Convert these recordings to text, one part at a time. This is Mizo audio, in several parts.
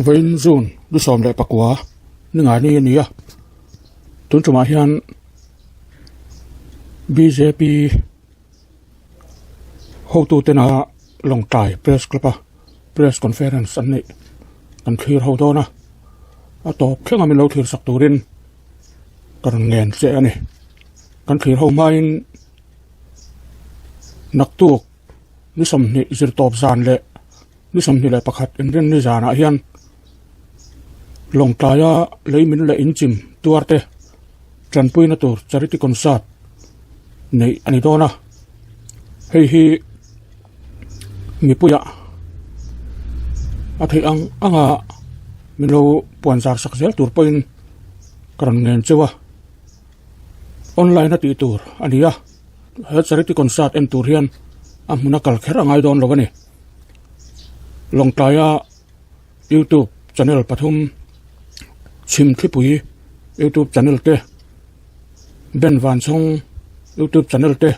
Vawiin June ni 19 ni ngai ni a ni a, tun tumah hian bjp hotutena Lawngtlai Press Club a press conference an neih an thlir ho dawn a, a tawp thleng a min lo thlir sak turin ka rawn ngen che a ni. Kan thlir ho hmain naktuk ni 20 zirtawp zan leh ni 21 inrinni zanah hian Lawngtlaia lei min leh inchim tuar te tanpuina tur charity concert neih a ni dawn a, hei hi mipuiah a theih ang anga min lo puan zar sak zel tur pawhin ka rawn ngen cheu a, online a tih tur a ni a, he charity concert en tur hian a hmuna kal kher a ngai dawn lo a ni. Lawngtlaia youtube channel pathum chhim thlipui youtube channel te Ben Vanchhawng youtube channel te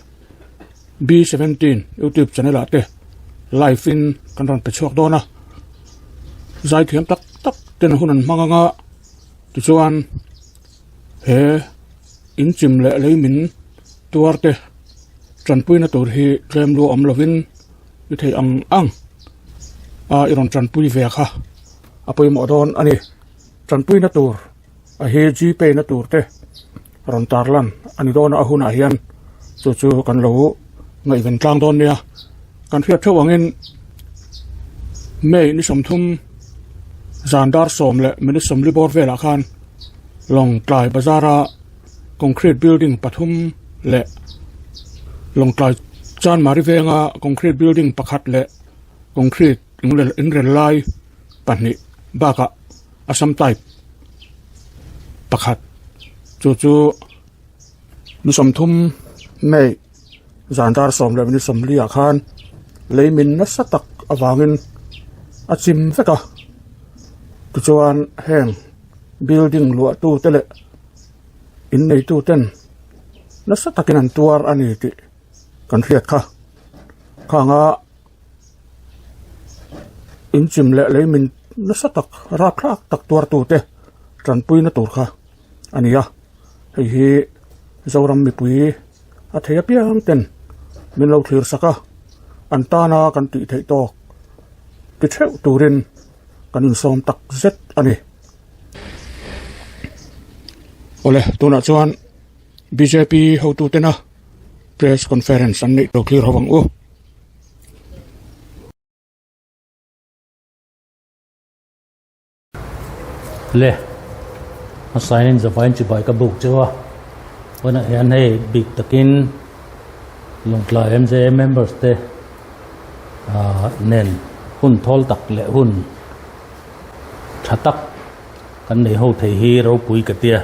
B 17 youtube channel ah te live in kan rawn pe chhuak dawn a zaithiam tak tak ten hun an hmang anga tichuan he inchim leh lei min tuar te tanpuina tur hi tlem lu awm lovin i theih ang ang a i rawn tanpui ve kha a pawimawh dawn a ni tanpuina tur a hi gpay na tur te rawn tarlan a ni dawn a a hunah hian chu chu kan lo ngaihven tlang dawn nia kan hriat theuh angin May ni 30 zan dar 10 leh minute 40 bawr velah khan Lawngtlai bazara concrete building pathum leh Lawngtlai Chanmari venga concrete building pakhat leh concrete inrel lai pahnih bakah Assam type pakhat chu chu ni 30 May zan dar 10 leh minute 40 ah khan lei min nasa tak avangin a chim vek a tichuan heng building luah tu te leh in neitu ten nasa takin an tuar a ni tih kan hriat kha khanga inchim leh lei min nasa tak rapthlak tak tuar tu te tanpuina tur kha a ni a hei hi Zoram mipui a thei apiang ten min lo thlir sak a an tana kan tih theih tawk ti theuh turin kan insawm tak zet a ni. Awle tunah chuan bjp hotutena press conference an neih lo thlir ho ang u. Le a sign in zavain chibai ka buk cheu a tunah hian hei bik takin Lawngtlai MJA members te ah nen hun thawl tak leh hun tha tak kan nei ho thei hi ropui ka tia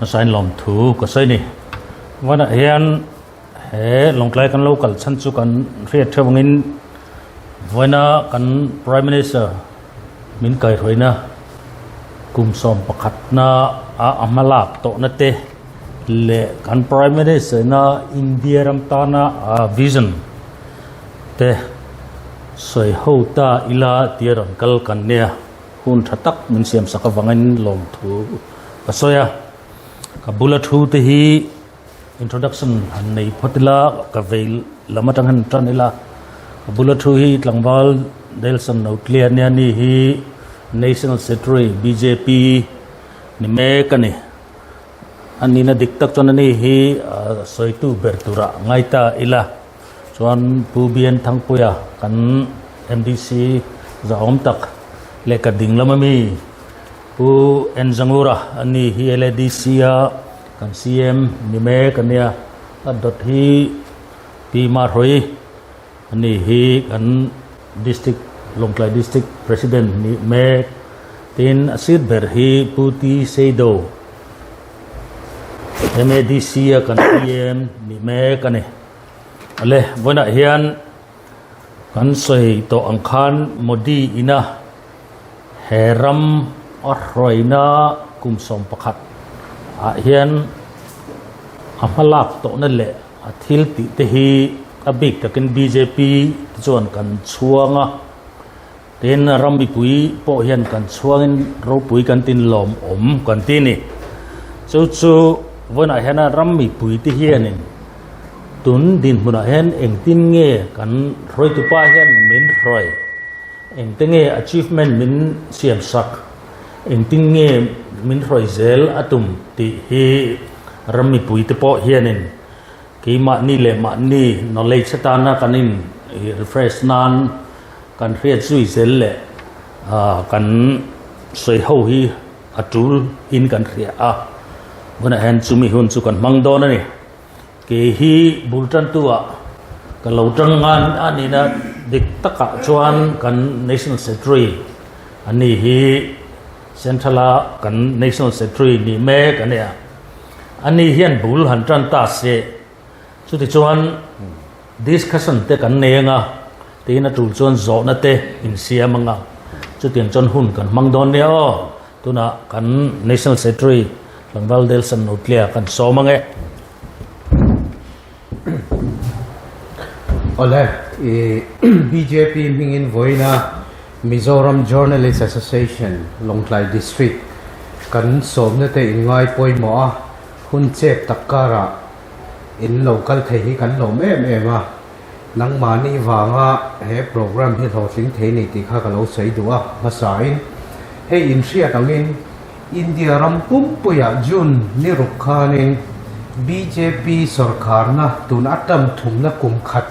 a sign lawm thu ka sawi ni vanah hian He Lawngtlai kan lo kal chhan chu kan hriat theuh angin vawiina kan Prime Minister min kaihhruaina kum 11 na a a hma lak tawhna te leh kan Prime Minister ina India ram tana a vision te sawi ho ta ila tia rawn kal kan nia hun tha tak min siam sak avangin lawmthu ka sawi a ka bula thu te hi. Introduction han nei phawt ila ka vei lam atang hian tan ila ka bula thu hi tlangval Delson Notlia nia ni hi National Secretary bjp ni mek a ni a nihna dik tak chuan ani hi sawitu ber turah ngai ta ila chuan Pu Bian Thangpuia kan MDC zahawm tak leh ka ding lam ami Pu Enzangura ani hi LADC a Kan CM ni mek a nia, a dawt hi Pi Marhawi a ni hi kan District Lawngtlai District President ni mek. Tin a seat ber hi Pu T Seido MADC a kan PM ni mek a ni. Ale vawiinah hian kan sawi tawh ang khan Modi ina He ram a hruaina kum 11 ah hian a hmalak tawhna leh a thil tih te hi a bik takin bjp te chuan kan chhuang a. Tin, ram mipui pawh hian kan chhuangin ropui kan tin lawmawm kan ti a ni. Chu chu vawiinah hian ram mipui te hianin tun dinhmunah hian engtin nge kan hruaitupa hian min hruai, engte nge achievement min siamsak, engtin nge min hruai zel a tum tih hi ram mipui te pawh hianin Keimahni leh mahni knowledge atana kan in refresh nan kan hriat zui zel leh kan sawi ho hi a tul in kan hria a, hunah hian chumi hun chu kan hmang dawn a ni. Kei hi bul tantu ah ka lo tang ngan a nihna dik takah chuan kan National Secretary a ni hi Central a kan National Secretary nih mek a nia. Ani hian bul han tan ta se, chutichuan discussion te kan nei anga, tiin a tul chuan zawhna te insiam anga, chutiang chuan hun kan hmang dawn nia aw, tunah kan National Secretary Tlangval Delson Nutlia kan sawm ange. Awle, i bjp hmingin vawiina Mizoram Journalist Association, Lawngtlai District kan sawmna te in ngai pawimawh a, hun chep tak karah in lo kal thei hi kan lawm em em a, nangmahni vanga he program hi hlawhtling thei ni tih kha ka lo sawi duh a, hmasain hei in hriat angin India ram pumpuiah June ni ruk khanin bjp sawrkharna tun a tam thumna kum khat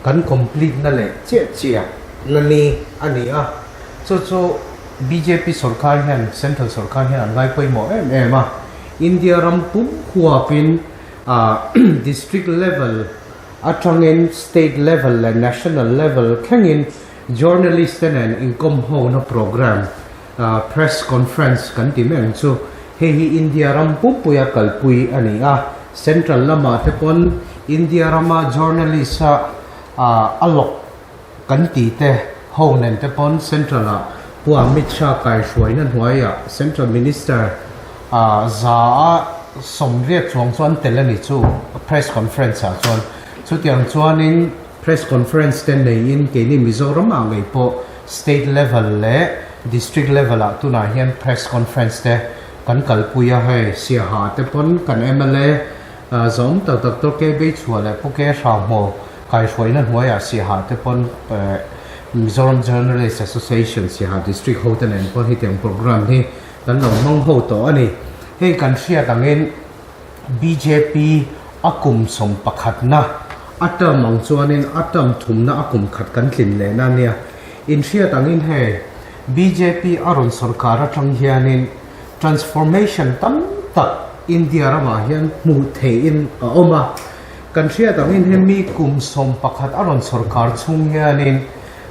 kan complete na leh chiah chiah na ni a ni a, chu chu bjp sawrkar hian central sawrkar hian an ngai pawimawh em em a, India ram pum huapin district level atangin state level leh national level thlengin journalist te nen inkawm hona programme Press conference kan ti mai ang chu. Hei hi India ram pumpuia kalpui a ni a, Central lamah te pawn India rama journalist a a lawk kan ti te ho nen te pawn Central ah Pu Amit Shah kaihruaina hnuaiah Central Minister za a 80 chuang chuan tel a ni chu press conference ah chuan. Chutiang chuanin Press conference te neiin keini Mizoram ah ngei pawh state level leh district level ah tunah hian press conference te kan kalpui a, hei Siaha te pawn kan mla zawm tak Doctor K Beichhua leh Pu K Hrangmaw kaihruaina hnuaiah Siaha te pawn Mizoram Journalist Association Siaha District ho te nen pawn hetiang program hi kan lo hmang ho tawh a ni. Hei kan hriat angin Bjp a kum sawmpakhatna a term ang chuanin a term thumna a kum khat kan tlin lehna a nia. Inhriat angin hei bjp a rawn sawrkar atang hianin transformation tam tak India ramah hian hmuh theihin a awm a. Kan hriat angin hemi kum 11 a rawn sawrkar chhung hianin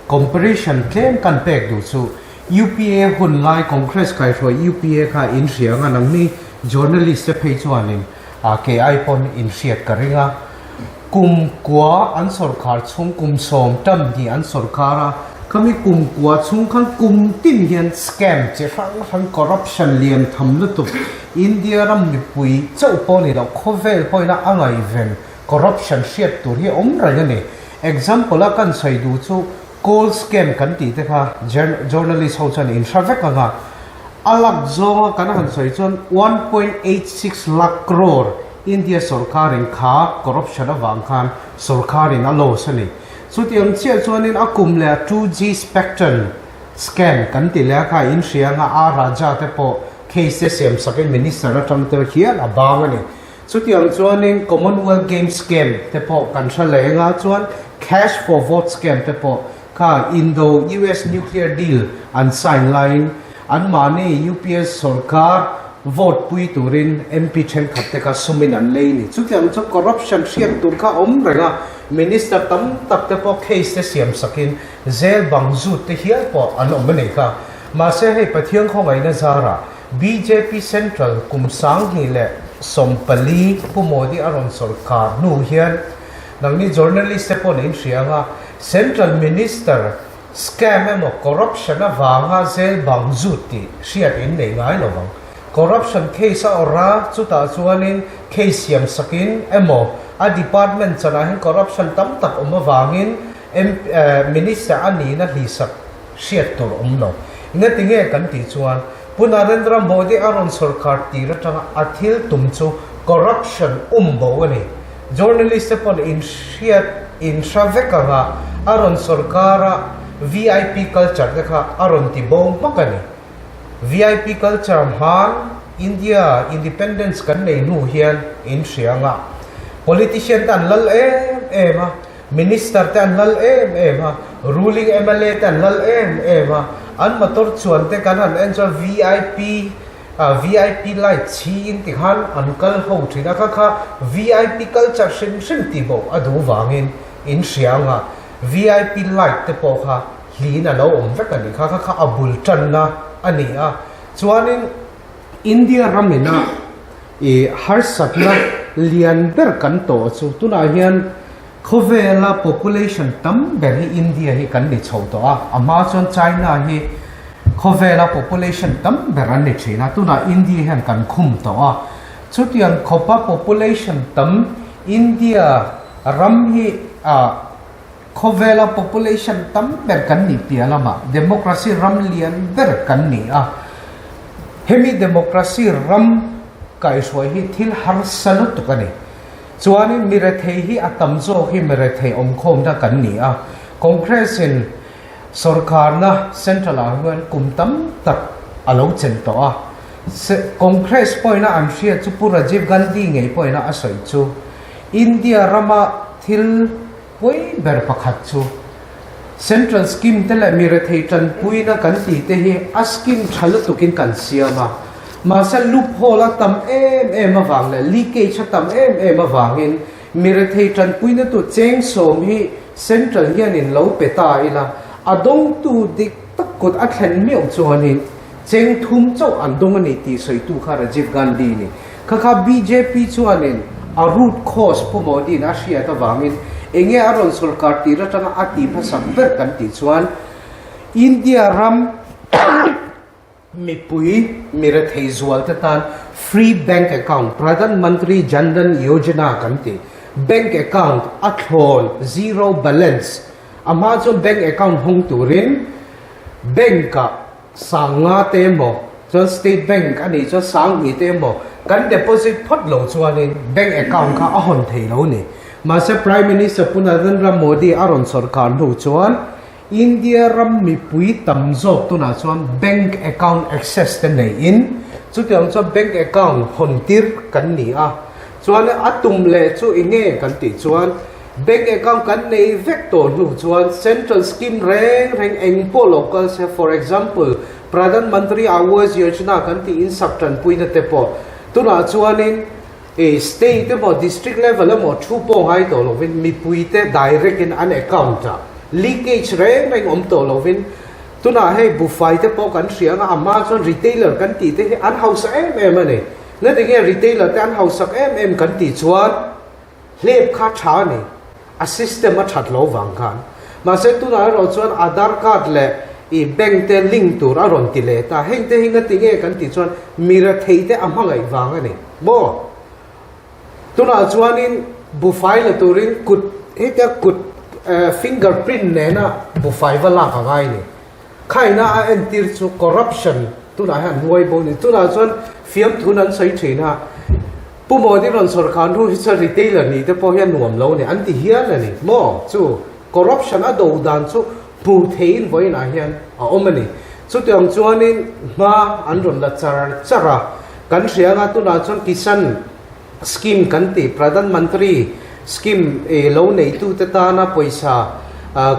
comparison tlem kan pek duh chu UPA hun lai Congress kaihruai UPA kha in hria anga nangni journalist te phei chuanin kei ai pawn in hriat ka ring a. Kum kua an sawrkhar chhung kum 10 tam hnih an sawrkhar a, khami kum kua chhung khan kum tin hian scam chi hrang hrang corruption lian tham lutuk India ram mipui chauh pawh ni loh khawvel pawhin a a ngaihven corruption hriat tur hi a awm reng a ni. Example a kan sawi duh chu Call scam kan tih te kha journalist ho chuan in hre vek ang a, a lak zawnga kan han sawi chuan 1.86 lakh crore India sawrkarin kha corruption avang khan sawrkarin a loss a ni. Chutiang chiah chuanin a kum leh a 2G spectrum scam kan ti leh a kha in hria ang a, A Raja te pawh case te siam sakin minister atang te hian a bang a ni. Chutiang chuanin Commonwealth Games scam te pawh kan hre leh eng a, chuan Cash for Vote scam te pawh kha Indo-US nuclear deal an sign laiin anmahni UPS sawrkar vote pui turin MP thenkhat te kha sumin an lei ni. Chutiang chu corruption hriat tur kha a awm reng a, Minister tam tak te pawh case te siam sakin jail bang zut te hial pawh an awm a ni kha. Mahse hei Pathian khawngaihna zarah Bjp Central kum 2014 Pu Modi a rawn sawrkar hnu hian nangni journalist te pawh in hria anga Central Minister scam emaw corruption avanga jail bang zut tih hriat in nei ngai lo vang. Corruption case a awrh a, chutah chuanin case siam sakin emaw a department chanah hian corruption tam tak awm avangin Minister a nihna hlihsak. hriat tur awm lo. Engati nge kan tih chuan Pu Narendra Modi a rawn sorkar tir atanga a thil tum chu corruption um bo a ni. Journalist te pawn in hriat in hra vek anga a rawn sorkar a vip culture te kha a rawn ti bo hmak a ni. Vip culture hman India independence kan nei hnu hian in hria anga politician te an lal em em a, Minister te an lal em em a, ruling mla te an lal em em a, an motor chuan te kan han en chuan vip vip light chhi in ti khan an kal ho thin a, kha kha vip culture hrim hrim tih bo a duh vangin in hria anga vip light te pawh kha hlin a lo awm vek a ni kha, kha kha a bul tanna a ni a, chuanin India ramina i harsatna lian ber kan tawh chu tunah hian khawvela population tam ber hi India hi kan ni chho tawh a, a hma chuan China hi khawvela population tam ber an ni thin a, tunah India hian kan khum tawh a, chutiang khawpa population tam India ram hi ah khawvela population tam ber kan nih piah lamah democracy ram lian ber kan ni a, hemi democracy ram kaihhruai hi thil harsa lutuk a ni. Chuanin mi rethei hi a tam zawk hi mi rethei awmkhawmna kan ni a, Congress in sorkarna central ah hian kum tam tak a lo chen tawh a, Congress pawhina an hriat chu Pu Rajiv Gandhi ngei pawhina a sawi chu India rama thil pawi ber pakhat chu Central scheme te leh mi rethei tanpuina kan tih te hi a scheme tha lutukin kan siam a, mahse loophole a tam em em avang leh leakage a tam em em avangin mi rethei tanpuina tu cheng sawm hi Central hianin lo pe ta ila a dawngtu dik tak kut a thlen miau chuanin cheng thum chauh an dawng a ni tih sawitu kha Rajiv Gandhi a ni. Kha kha bjp chuanin a root cause Pu Modi-in a hriat avangin enge a rawn sorkar tir atanga a tih hmasak ber kan tih chuan India ram mipui mi rethei zual te tan free bank account Pradhan Mantri Jan Dhan Yojana kan tih bank account a thlawn zero balance a hma chuan bank account hawng turin bank ah Sang nga te emaw, chuan State Bank a nih chuan sang hnih te emaw kan deposit phawt lo chuanin bank account kha a hawn thei lo ni. Mahse Prime Minister Pu Narendra Modi a rawn sawrkar hnu chuan India ram mipui tam zawk tunah chuan bank account access te neiin chutiang chuan bank account hawn tir kan ni a. Chuan a tum leh chu i nge kan tih chuan Bank account kan nei vek tawh hnu chuan central scheme reng reng eng pawh lo kal se, for example, Pradhan Mantri Awas Yojana kan tih in sak tanpuina te pawh tunah chuanin i state emaw district level emaw thu pawh ngai tawh lovin mipui te direct in an account ah leakage reng reng awm tawh lovin tunah hei buhfai te pawh kan hria anga a hma chuan retailer kan tih te hi an hausa em em a ni. Ngatinge retailer te an hausak em em kan tih chuan Hlep kha tha a ni, a system a that lo vang khan. Mahse tunah erawh chuan Aadhaar card leh i bank te link tur a rawn ti leh ta. Heng te hi nga ti nge kan tih chuan mi rethei te a hmangaih vang a ni maw? Tunah chuanin bufai la turin kut hetia kut finger print nena bufai va lak a ngai ni. Khaina a entir chu corruption tunah hian hnuai bo ni. Tunah chuan fiamthun an sawi thin a, Pu Modi rawn sawrkar hnu hi chuan retailer nih te pawh hian nuam lo ni an ti hial a ni maw? Chu corruption a do dan chu hmuh theihin vawiinah hian a awm a ni. Chutiang chuanin hma an rawn la char char a, kan hria anga tunah chuan Kisan scheme kan tih Pradhan Mantri scheme lo neitute tana pawisa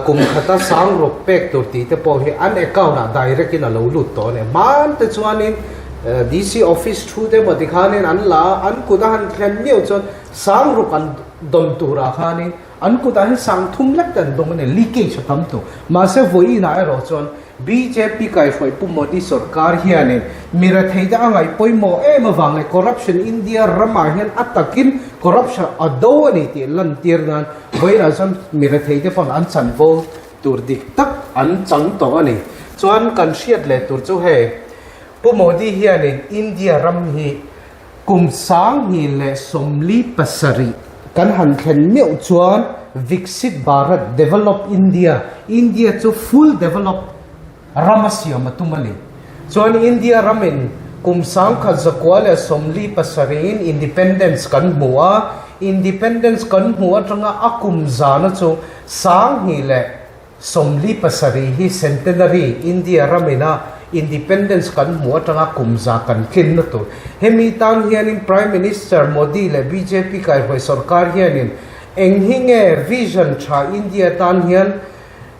kum khata sang ruk pek tur tih te pawh hi an account ah direct in a lo lut tawh a ni. Hman te chuanin DC office thu te emaw tikhanin an la a, an kut a han thlen miau chuan sang ruk an dawn turah khanin an kutah hian sang thum lek te an dawng a ni, leakage a tam tur. Mahse vawiinah erawh chuan Bjp kaihhruai Pu Modi sorkar hianin mi retheite a ngaih pawimawh em avang leh corruption India ramah hian a takin corruption a do a ni tih lantir nan vawiinah chuan mi retheite pawn an chanvo tur dik tak an chang tawh a ni. Chuan kan hriat leh tur chu hei Pu Modi hianin India ram hi Kum 2047 kan han thlen meuh chuan Viksit Bharat, Develop India, India chu full develop. Rama siam a tum a ni. Chuan India ramin kum 1947 in Independence kan hmu a, Independence kan hmuh atanga a kum zana chu 2047 hi Centenary, India ramina Independence kan hmuh atanga kum za kan tlinna tur. Hemi tan hianin Prime Minister Modi leh bjp kaihhruai sorkar hianin eng hi nge vision tha India tan hian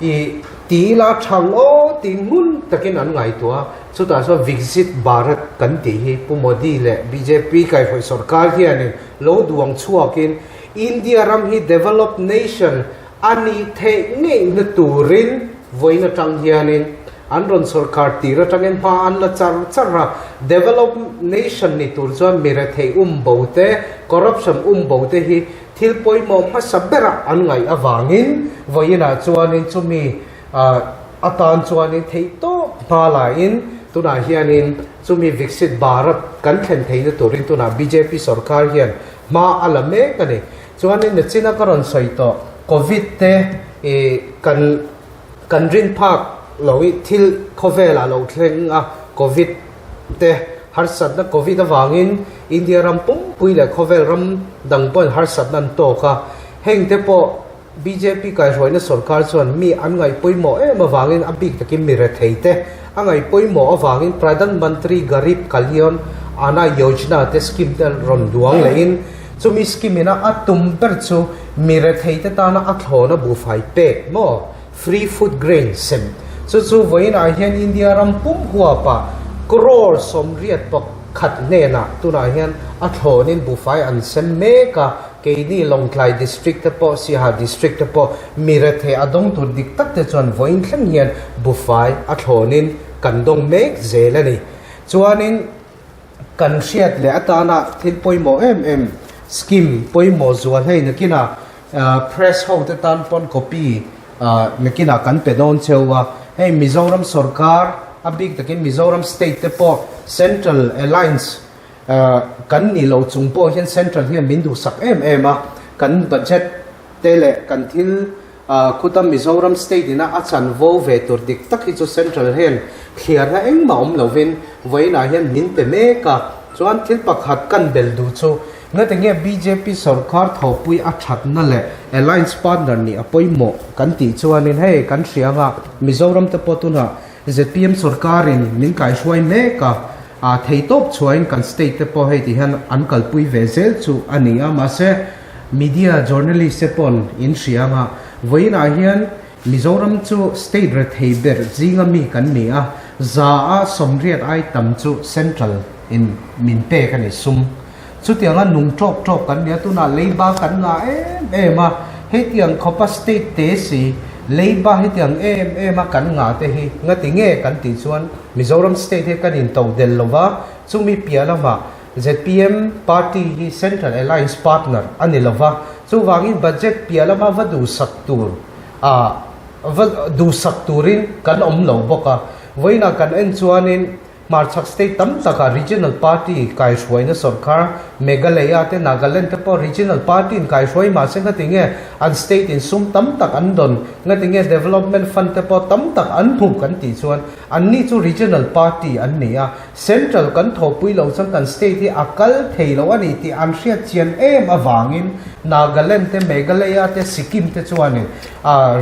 I ti ila thang aw tih ngun takin an ngaihtuah a, chutah chuan Viksit Bharat kan tih hi Pu Modi leh bjp kaihhruai sorkar hianin lo duang chhuakin India ram hi developed nation a nih theih ngeihna turin vawiin atang hianin an rawn sorkar tir atangin hma an la char char a, developed nation ni tur chuan mi retheih um bo te, corruption um bo te hi Thil pawimawh hmasa berah an ngaih avangin vawiinah chuanin chumi atan chuanin theihtawp hma laiin tunah hianin chumi Viksit Bharat kan thlen theihna turin tunah bjp sorkar hian hma a la mek a ni. Chuanin nachina ka rawn sawi tawh Covid te kan kan rin phak lo i thil khawvelah lo thleng a Covid te harsatna Covid avangin India ram pumpui leh khawvel ram dang pawhin harsatna an tawk a, heng te pawh bjp kaihruaina sorkar chuan mi an ngaih pawimawh em avangin a bik takin mi rethei te a ngaih pawimawh avangin Pradhan Mantri Garib Kalyan Anna Yojana te scheme te rawn duang lehin chumi scheme ina a tum ber chu mi rethei te tana a thlawna buhfai pek maw Free food grain sem chu chu vawiinah hian India ram pum huapah crore 81 hnenah tunah hian a thlawnin buhfai an sem mek a, keini Lawngtlai District te pawh Siaha District te pawh mi rethei a dawng tur dik tak te chuan vawiin thleng hian buhfai a thlawnin kan dawng mek zel a ni. Chuanin kan hriat leh atana thil pawimawh em em scheme pawimawh zual hei nakinah Press ho te tan pawn copy nakinah kan pe dawn cheu a, hei Mizoram sorkar a bik takin Mizoram state te pawh Central Alliance kan nih loh chung pawh hian Central hian min duhsak em em a, kan budget te leh kan thil khuta Mizoram state ina a chanvo ve tur dik tak hi chu Central hian thliarna engmah awm lovin vawiinah hian min pe mek a, chuan thil pakhat kan bel duh chu Ngati nge bjp sorkar thawhpui a thatna leh alliance partner nih a pawimawh kan tih chuanin hei kan hria anga Mizoram te pawh tunah zpm sorkarin min kaihruai mek a, aa theitawp chhuahin kan state te pawh hei ti hian an kalpui ve zel chu a ni a mahse media journalist te pawn in hria anga vawiinah hian Mizoram chu state rethei ber zinga mi kan ni a, 80% ai tam chu central in min pek a ni sum. Chutianga nung tawk tawk kan nia, tunah leiba kan ngah em em a, hetiang khawpa state te si leiba hetiang em em a kan ngah te hi ngati nge kan tih chuan Mizoram state hi kan into del lo va, chumi piah lamah zpm party hi Central Alliance partner a ni lo va, chuvangin budget piah lama va duhsak tur a va duhsak turin kan awm lo bawk a, vawiinah kan en chuanin Hmarchhak state tam takah regional party kaihruaina sorkar, Meghalaya te Nagaland te pawh regional party in kaihruai mahse ngatinge an state in sum tam tak an dawn, ngatinge development fund te pawh tam tak an hmu kan tih chuan anni chu regional party an ni a, central kan thawhpui loh chuan kan state hi a kal thei lo a ni tih an hriat chian em avangin Nagaland te Meghalaya te Sikkim te chuanin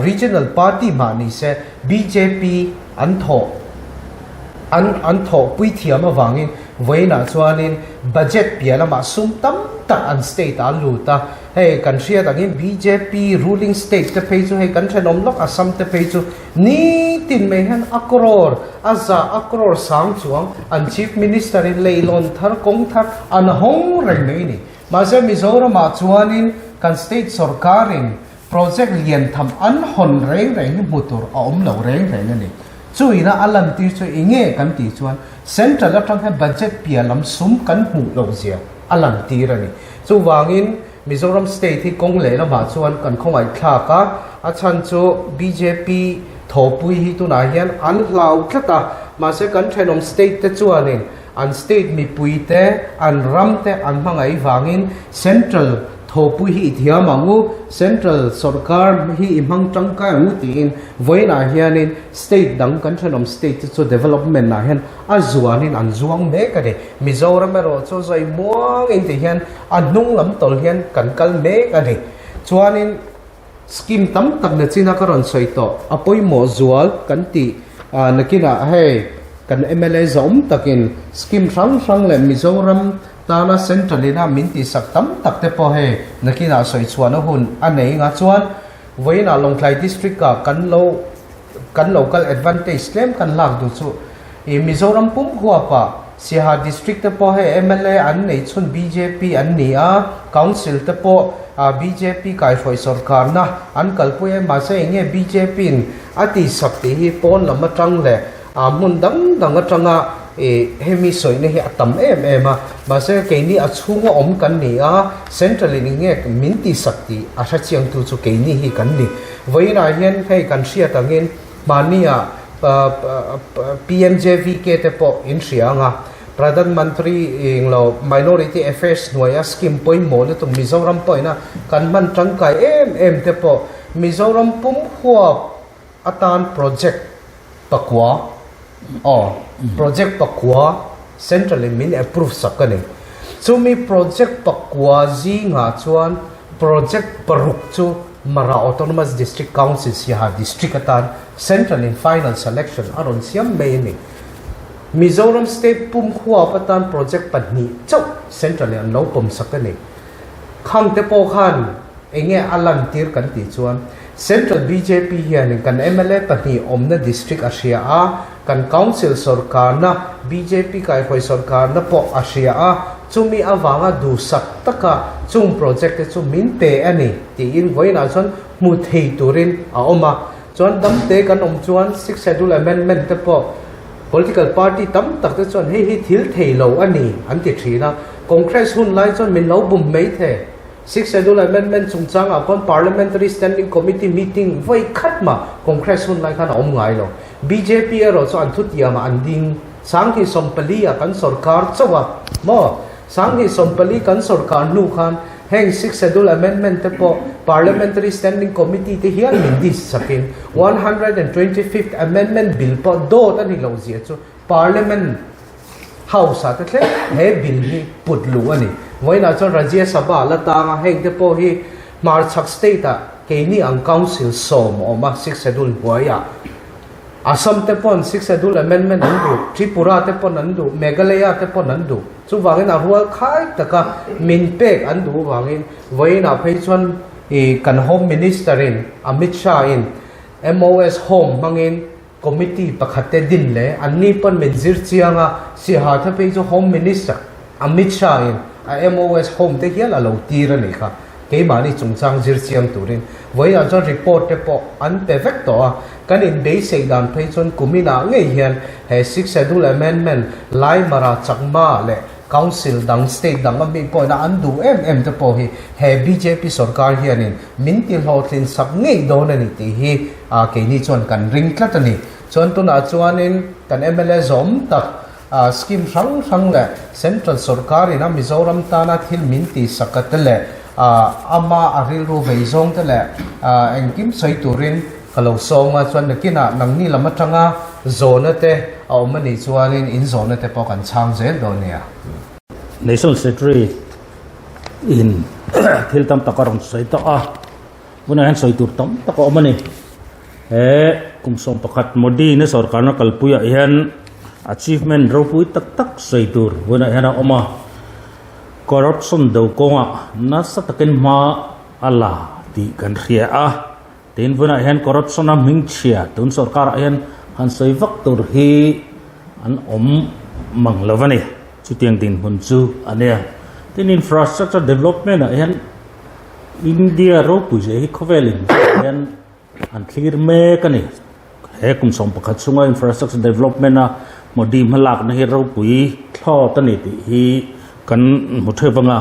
regional party mah nise bjp an thawh. An an thawhpui thiam avangin vawiinah chuanin budget piah lamah sum tam tak an state ah an lut a, hei kan hriat angin bjp ruling state te phei chu hei kan thenawm lawk Assam te phei chu nitin mai hian a crore a za a crore sang chuang an chief minister in leilawn thar kawng thar an hawng reng mai a ni. Mahse Mizoramah chuanin kan state sorkarin Project lian tham an hawn reng reng hi hmu tur a awm lo reng reng a ni. Chuina a lantir chu i nge kan tih chuan Central atang hian budget piah lam sum kan hmuh loh zia a lantir a ni. Chuvangin Mizoram state hi kawng leh lamah chuan kan khawngaih thlak a, a chhan chu bjp thawhpui hi tunah hian an hlau tlat a, mahse kan thenawm state te chuanin an state mipui te, an ram te an hmangaih vangin Central. Thawhpui hi i thiam ang u, Central sawrkar hi i hmang tangkai ang u tiin vawiinah hianin state dang kan thenawm state te chu development ah hian a zuanin an zuang mek a ni. Mizoram erawh chu zawi muangin ti hian a hnung lam tawlh hian kan kal mek a ni. Chuanin scheme tam tak na china ka rawn sawi tawh a pawimawh zual kan tih nakinah hei kan mla zawm takin scheme hrang hrang leh Mizoram Tana Central ina min tihsak tam tak te pawh hei nakinah sawi chhuahna hun a nei nga chuan vawiinah Lawngtlai District ah kan lo kan local advantage tlem kan lak duh chu i Mizoram pum huapah Siaha District te pawh hei mla an nei chhun bjp an ni a, Council te pawh bjp kaihhruai sawrkarna an kalpui a mahse eng nge bjp in a tihsak tih hi pawn lam atang leh A hmun dang dang atanga ih hemi sawihna hi a tam em em a, mahse keini a chhunga awm kan ni a, Central in enge min tihsak tih a hre chiangtu chu keini hi kan ni. Vawiinah hian hei kan hriat angin hmahniah PMJVK te pawh in hria ang a, Pradhan Mantri englo Minority Affairs hnuaia scheme pawimawh lutuk Mizoram pawhina kan hman tangkai em em te pawh Mizoram pum huap atan project pakua aw project pakua central in min approve sak a ni. Chumi project pakua zingah chuan project paruk chu Mara Autonomous District Council Siaha District atan central in final selection a rawn siam mai a ni. Mizoram state pum huap atan project pahnih chauh central in an lo pawm sak a ni. Khang te pawh khan enge a lantir kan tih chuan Central bjp hianin kan mla pahnih awmna district a hria a, kan council sawrkarna bjp kaihruai sawrkarna pawh a hria a, chumi avanga duhsak taka chung project te chu min pe a ni tiin vawiinah chuan hmu thei turin a awm a. Chuan damte kan awm chuan Sixth Schedule Amendment te pawh Political party tam tak te chuan hei hi thil thei lo a ni an ti thin a, Congress hun lai chuan min lo bum mai the. Sixth Schedule Amendment chungchangah khawn Parliamentary Standing Committee meeting vawi khat mah Congress hun lai khan a awm ngai lo. Bjp erawh chu an thutiamah an ding. Sanghnih sawmpali ah kan sawrkar chauh a maw? Sanghnih sawmpali kan sawrkar hnu khan heng Sixth Schedule Amendment te pawh Parliamentary Standing Committee te hian min dis chakin 125th Amendment Bill pawh dawt a ni lo zia chu Parliament House ah te thleng he bill hi put luh a ni. Vawiinah chuan Rajya Sabha la tang a, heng te pawh hi hmarchhak state ah keini ang Council sawm a awm a, Sixth Schedule hnuaiah. Assam te pawn Sixth Schedule Amendment an duh, Tripura te pawn an duh, Meghalaya te pawn an duh. Chuvangin a rual khai taka min pek an duh vangin vawiinah phei chuan ih kan Home Minister in Amit Shah in MOS Home hmangin Committee pakhat te din leh anni pawn min zir chiang a, Siaha te phei chu Home Minister Amit Shah in a MOS Home te hial a lo tir a nih kha. Keimahni chungchang zir chiang turin vawiinah chuan report te pawh an pe vek tawh a, kan inbeisei dan phei chuan kuminah ngei hian he Sixth Schedule Amendment lai Mara Chakma leh Council dang state dang a mi pawhin a an duh em em te pawh hi he bjp sorkar hianin min ti hlawhtlin sak ngei dawn a ni tih hi keini chuan kan ring tlat a ni. Chuan tunah chuanin kan mla zawm tak scheme hrang hrang leh central sorkar ina Mizoram tana thil min tih sak a te leh ama a rilru vei zawng te leh engkim sawi turin ka lo sawm a, chuan nakinah nangni lam atanga zawhna te a awm a nih chuanin in zawhna te pawh kan chhang zel dawn nia. National Secretary in thil tam tak a rawn sawi tawh a, tunah hian sawi tur tam tak a awm a ni. He kum 11 Modi na sorkarna kalpuiah hian achievement ropui tak tak sawi tur vawiinah hian a awm a, corruption do kawngah nasa takin hma a la tih kan hria a. Tin vunah hian corruption a hming chhia tun sorkarah hian han sawi vak tur hi an awm mang lo a ni. Chutiang dinhmun chu a nia. Tin infrastructure development ah hian India ropui zia hi khawvel in hian an thlir mek a ni. He kum 11 chhunga infrastructure development a Modi hmalakna hi ropui thlawt a ni tih hi kan hmu theuh vang a.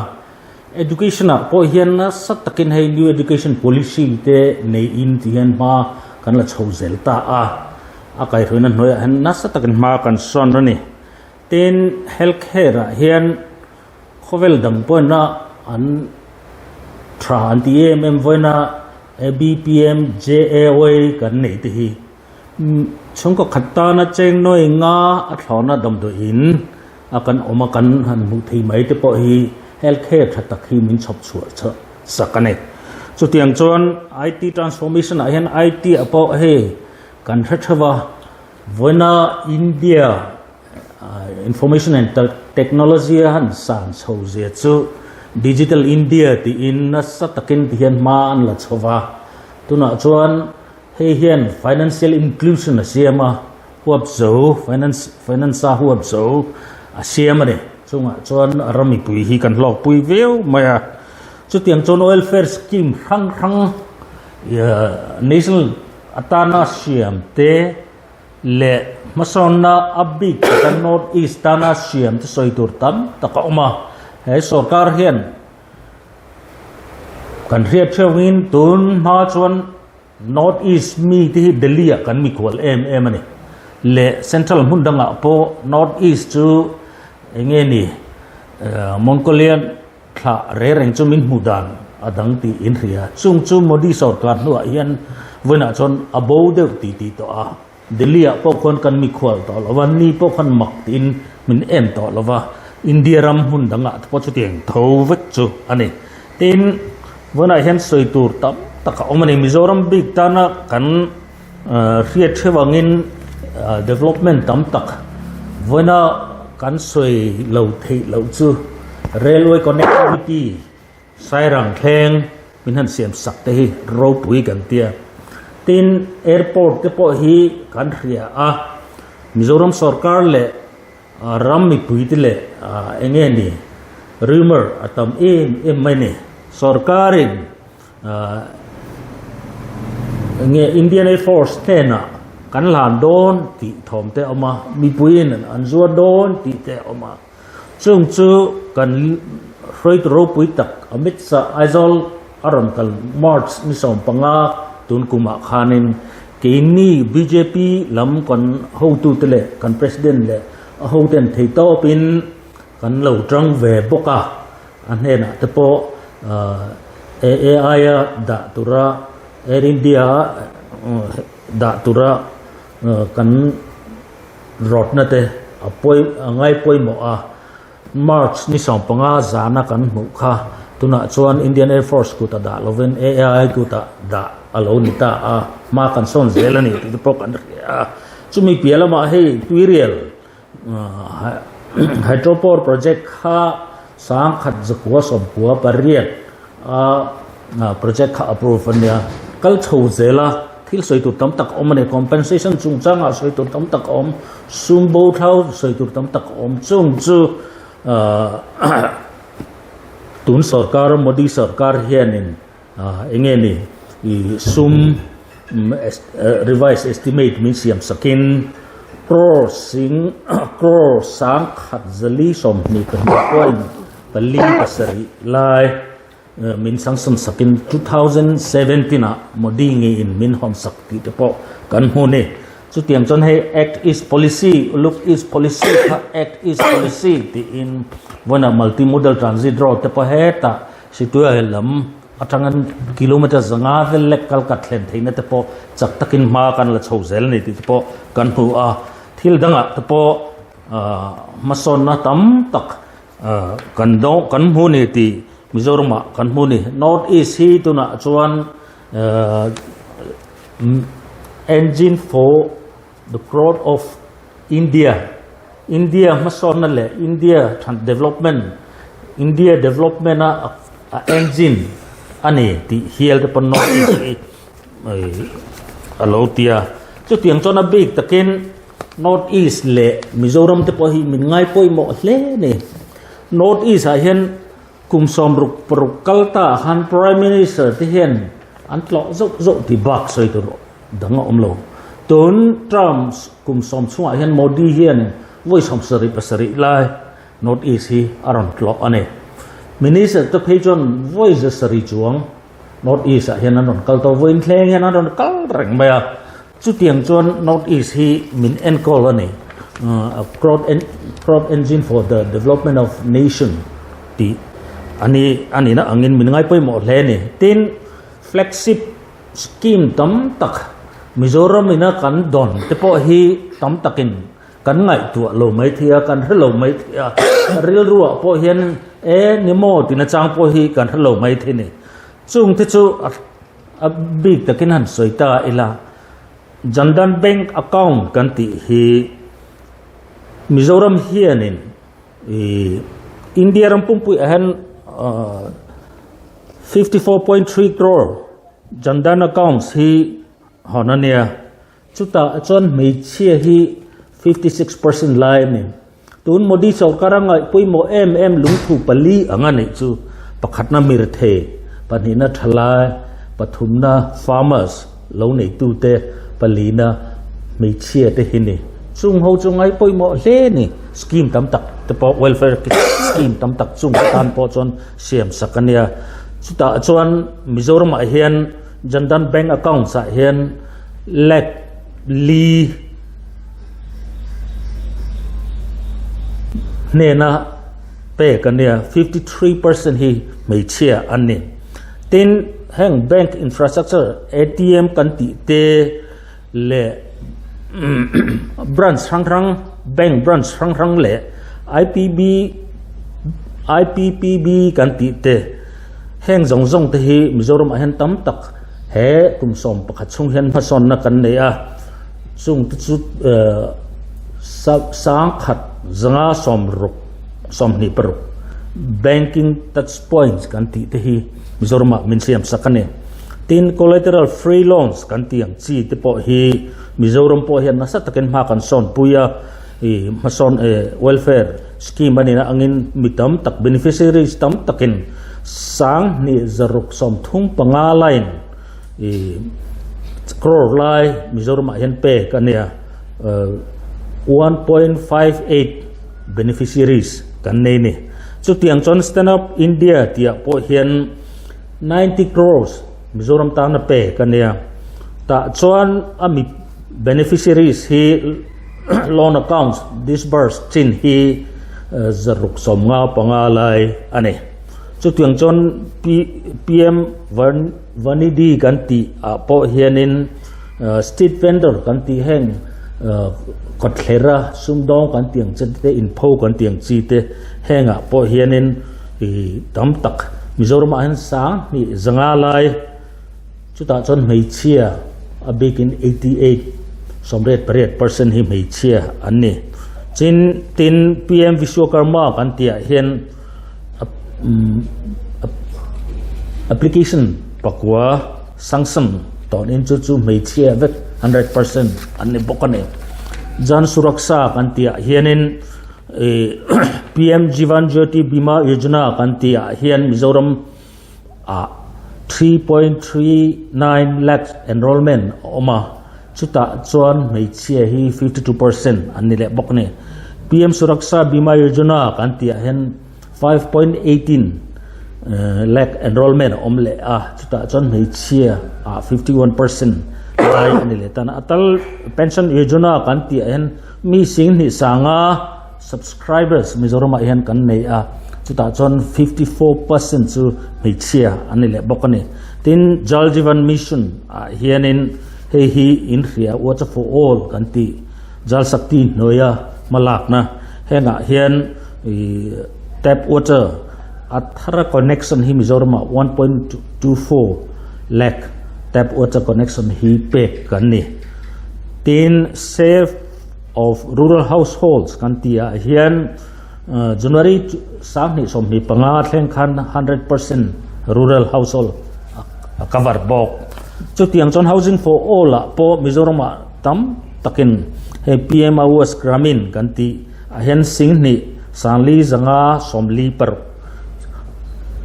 Education ah pawh hian nasa takin hei new education policy te neiin ti hian hma kan la chho zel ta a, a kaihhruaina hnuaiah hian nasa takin hma kan sawn a ni. Tin, health care ah hian khawvel dang pawhin a an. Tha an ti em em vawiina ABPMJAY kan neih te hi chhungkaw khat tana cheng nawi nga a thlawna damdawiin a kan awm a kan han hmuh thei mai te pawh hi health care tha tak hi min chhawp chhuah sak a ni. Chutiang chuan IT transformation ah hian IT ah pawh hei kan hre theuh a, vawiina India Information and Technology a han san chho zia chu Digital India tiin nasa takin ti hian hma an la chho va. Tunah chuan hei hian financial inclusion a siam a, huap zo, finance finance a huap zo a siam a ni. Chungah chuan ram mipui hi kan hlawkpui viau mai a. Chutiang chuan welfare scheme hrang hrang national atana siam te, leh hmasawnna a bik taka North East tana siam te sawi tur tam tak a awm a. He sorkar hian kan hriat theuhin tun hma chuan North East mi te hi Delhi ah kan mikhual em em a ni. Leh Central hmun dangah pawh North East chu eng nge ni Mongolian Thlah reng reng chu min hmuh dan a dang tih in hria. Chung chu Modi sorkar hnuah hian vawiinah chuan a bo deuh ti tih tawh a. Delhi ah pawh khuan kan mikhual tawh lo va, ni pawh khan mak tiin min en tawh lo va. India ram hmun dangah te pawh chutiang tho vek chu a ni. Tin, vawiinah hian sawi tur tam tak a awm a ni. Mizoram bik tana kan hriat hreuh angin development tam tak vawiina kan sawi lo theih loh chu railway connectivity Sairang thleng min han siam sak te hi ropui kan tia. Tin, airport te pawh hi kan hria a, Mizoram sorkar leh ram mipui te leh eng nge ni rumour a tam em em mai a ni. Sorkarin Enge Indian Air Force hnenah kan hlan dawn tih thawm te a awm a, mipuiin an zuar dawn tih te a awm a. Chung chu kan hruaitu ropui tak Amit Shah Aizawl a rawn kal March ni 15 tun kumah khanin keini bjp lam kan hotute leh kan President leh a hoten theihtawpin kan lo tang ve bawk a. A hnenah te pawh AI a dah tura Air India a dah tura kan rawtna te a pawi a ngai pawimawh a. March ni 15 zana kan hmuh kha tunah chuan Indian Air Force kuta dah lovin AI kuta dah a lo ni ta a, hma kan sawn zel a ni tih te pawh kan hria a. Chumi piah lamah hei tuirial Hydropower project kha 1198 a project kha approve a nia. Kal chho zel a, thil sawi tur tam tak a awm a ni. Compensation chungchangah sawi tur tam tak a awm, sum bo thlau sawi tur tam tak a awm. Chung chu tun sorkar Modi sorkar hianin Eng nge ni i sum revise estimate min siam sakin crore sing crore 1224 point pali pasarih lai min sanction sakin 2017 ah Modi ngeiin min hawn sak tih te pawh kan hmu ni. Chutiang chuan hei Act East Policy, Look East Policy kha Act East Policy tiin vawiinah Multimodal Transit Road te pawh hetah Situai lam atangin kilometer 500 vel lek kal ka thlen theihna te pawh chak takin hma kan la chho zel a ni tih te pawh kan hmu a. Thil dangah te pawh hmasawnna tam tak kan dawng kan hmu a ni tih Mizoramah kan hmu a ni. North East hi tunah chuan engine for the growth of India, India hmasawnna leh India than development, India development a a engine a ni tih hial te pawn North East hi a lo ti a. Chutiang chuan a bik takin North East leh Mizoram te pawh hi min ngai pawimawh hle a ni. North East ah hian kum 66 kal ta ah khan Prime Minister te hian an tlawh zauh zauh tih bak sawi tur dang a awm lo. Tun term kum sawm chhungah hian Modi hian vawi 77 lai North East hi a rawn tlawh a ni. Minister te phei chuan vawi 700 chuang North East ah hian an rawn kal tawh. Vawiin thleng hian an rawn kal reng mai a. Chutiang chuan North East hi min enkawl a ni. A growth growth engine for the development of nation tih Ani anihna angin min ngai pawimawh hle a ni. Tin, flagship scheme tam tak Mizoram ina kan dawn te pawh hi tam takin kan ngaihtuah lo mai thei a, kan hre lo mai thei a, rilruah pawh hian e ni maw tina chang pawh hi kan hre lo mai thei a ni. Chung te chu a bik takin han sawi ta ila, Jan Dhan Bank account kan tih hi Mizoram hianin ih India ram pumpuiah hian 54.3 crore Jan Dhan accounts hi hawn a nia. Chutah chuan hmeichhia hi 56% lai a ni. Tun Modi sorkar a ngaih pawimawh em em lungthu pali ang a neih chu, pakhatna mirthei, pahnihna thalai, pathumna farmers lo neitute, palina hmeichhia te hi ni. Chung ho chu ngaih pawimawh hle a ni. Scheme tam tak te pawh welfare scheme tam tak chung tan pawh chuan siam sak a nia. Chutah chuan Mizoramah hian Jan Dhan Bank accounts ah hian lakh li hnena pek a nia, 53% hi hmeichhia an ni. Tin, heng bank infrastructure ATM kan tih te leh branch hrang hrang bank branch hrang hrang leh IPB IPPB kan tih te heng zawng zawng te hi Mizoram ah hian tam tak He kum 11 chhung hian hmasawnna kan nei a, chung te chu 1000 560 26 banking touch points kan tih te hi Mizoramah min siam sak a ni. Tin, collateral free loans kan tih ang chi te pawh hi Mizoram pawh hian nasa takin hma kan sawnpui a, ih hmasawn welfare scheme a nihna angin mi tam tak beneficiaries tam takin 2635 line ih crore lai Mizoramah hian pek a nia 1.58 beneficiaries kan nei a ni. Chutiang chuan Stand Up India tih ah pawh hian 90 crores Mizoram tana pek a nia. Tah chuan a mi beneficiaries hi Loan accounts disburse chin hi 695 lai a ni. Chutiang chuan PM Vanidhi kan tih ah pawh hianin street vendor kan tih heng kawtthlera sumdawng kan tih ang chi te inpho kan tih ang chi te hengah pawh hianin tam tak Mizoram ah hian 2500 lai Chutah chuan hmeichhia a bikin 88, 88%, hi hmeichhia an ni. Chin tin PM Vishwakarma kan tihah hian application pakua sanction tawnin chu chu hmeichhia vek 100% an ni bawk a ni. Jan Suraksha kan tihah hianin PM Jeevan Jyoti Bima Yojana kan tihah hian Mizoram ah 3.39 lakh enrollment a awm a, chutah chuan hmeichhia hi 52% an ni leh bawk a ni. PM Suraksha Bima Yojana kan tih ah hian 5.18 lakh enrollment a awm leh a, chutah chuan hmeichhia ah 51% lai a ni leh tan a. Atal Pension Yojana kan tih ah hian mi 10,000 sanga Subscribers Mizoramah hian kan nei a, chutah chuan 54% chu hmeichhia an ni leh bawk a ni. Tin, Jal Jeevan Mission ah hianin hei hi in hria Water for All kan tih Jal Shakti hnuaia hmalakna hengah hian ih tap water a thara connection hi Mizoramah 1.24 lakh tap water connection hi pek kan ni. Tin, Save of Rural Households kan tih ah hian January 2025 thleng khan 100% rural household a cover bawk. Chutiang chuan Housing for All ah pawh Mizoram ah tam takin hei PM Awas Gramin kan tih ah hian 10,000 540 per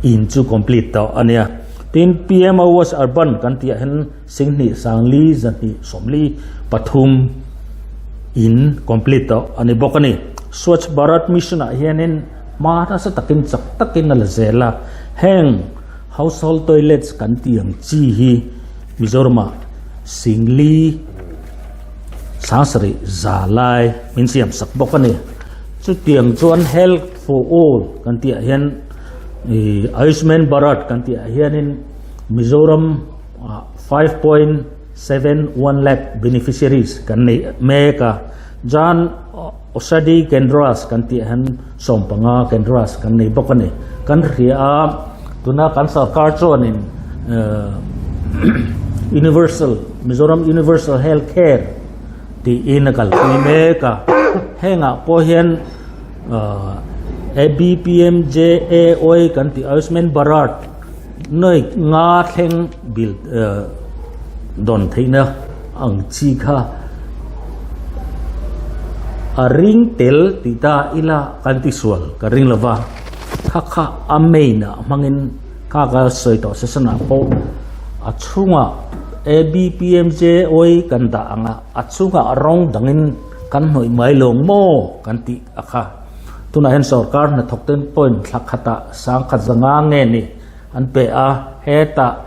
in chu complete tawh a nia. Tin PM Awas Urban kan tih ah hian 10,493 in complete tawh a ni bawk a ni. Swachh Bharat Mission ah hianin hma nasa takin chak takin a la zel a, heng household toilets kan tih ang chi hi Mizoram ah 47,700 lai min siam sak bawk a ni. Chutiang chuan Health for All kan tih ah hian. I Ayushman Bharat kan tih ah hianin Mizoram ah 5.71 lakh beneficiaries kan nei mek a. Jan Aushadhi Kendras kan tih ah hian 15 Kendras kan nei bawk a ni. Kan hria a, tuna kan sarkar chuanin Universal, Mizoram Universal Health Care tiin a kalpui mek a. Hengah pawh hian ABPMJAY kan tih Ayushman Bharat nuai nga thleng bil dawn theihna ang chi kha a ring tel tih ta ila kan ti sual ka ring lo va, kha kha a main ah hmangin kha ka sawi tawh session ah pawh a chhungah ABPMJAY kan dah ang a, a chhungah rawng dangin. Kan hnawih mai lo maw kan tih a kha. Tunah hian sorkar hnathawk ten point thla khatah sangkhat zanga nge ni an pe a, hetah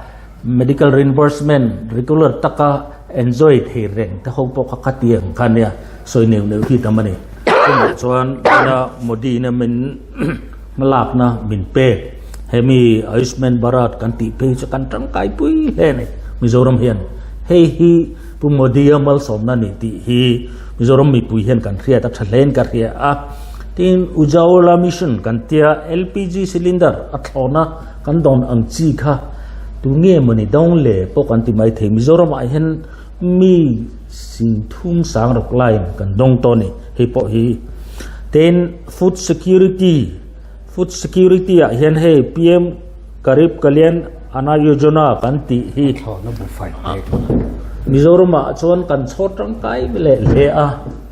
medical reimbursement regular taka enjoy thei reng te ho pawh kha khatiang kha nia sawi neuh neuh hi tam a ni. Chungah chuan tuna Modi ina min hmalakna min pek hemi Ayushman Bharat kan tih phei chu kan tangkai pui hle a ni Mizoram hian. Hei hi Pu Modi-a malsawmna ni tih hi Mizoram mipui hian kan hriat a tha hlein ka hria a. Tin, Ujjwala Mission kan tia LPG cylinder a thlawna kan dawn ang chi kha tu nge mawni dawng le pawh kan ti mai thei. Mizoramah hian mi singthum sang rawk laiin kan dawng tawh a ni hei pawh hi. Tin, Food Security, Food Security ah hian hei PM Garib Kalyan Anna Yojana kan tih hi Mizoram ah chuan kan chhawr tangkai leh hle a,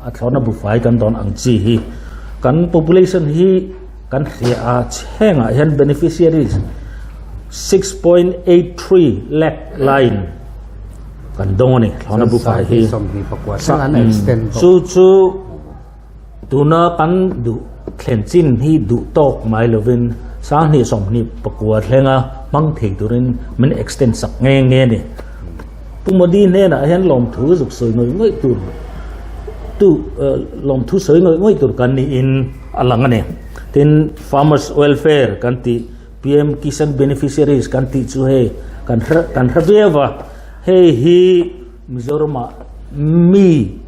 a thlawhna bufai kan dawn ang chi hi kan population hi kan hria a, hengah hian beneficiaries 6.83 lakh laiin kan dawng a ni thlawhna bufai hi. Chu chu Tuna kan duh thlen chin hi duh tawk mai lovin 2024 thlenga hmang thei turin min extend sak nge nge a ni. Pu Modi hnenah hian lawmthu zuk sawi ngawih ngawih tur tu lawmthu sawi ngawih ngawih tur kan niin a lang a ni. Tin, Farmers Welfare kan tih, PM Kisan Beneficiaries kan tih chu hei kan hre kan hre viau va, hei hi Mizoramah mi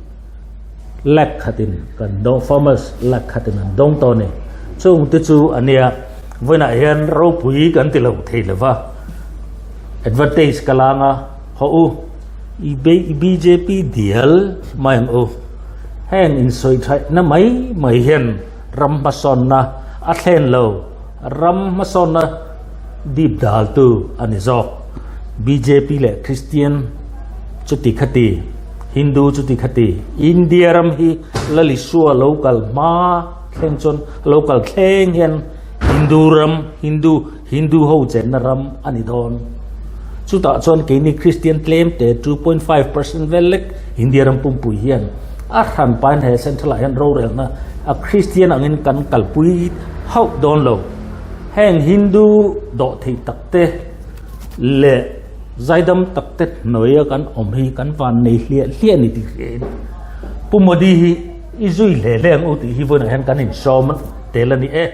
lek khatin kan dawng, farmers lek khatin an dawng tawh a ni. Chung te chu a nia, vawiinah hian ropui kan ti lo thei lo va, advantage ka lang a, haw u, i bjp dial mai ang u, heng insawi thaihna mai mai hian ram hmasawnna a thlen lo, ram hmasawnna dip daltu a ni zawk. Bjp leh Christian chuti khati, Hindu chuti khati, India ram hi Lalisua lo kal hma thleng chuan lo kal thleng hian Hindu ram, Hindu, Hindu ho chenna ram a ni dawn. Chutah chuan keini Christian tlem te 2.5% vel lek India ram pumpui hian a hran pain he central ah hian rorelna a Christian angin kan kalpui hauh dawn lo. Heng Hindu dawh thei tak te leh zaidam tak te hnuaia kan awm hi kan van nei hliah hliah a ni tih hriain Pu Modi hi i zui hle hle ang u tih hi vawiinah hian kan insawm tel a ni e.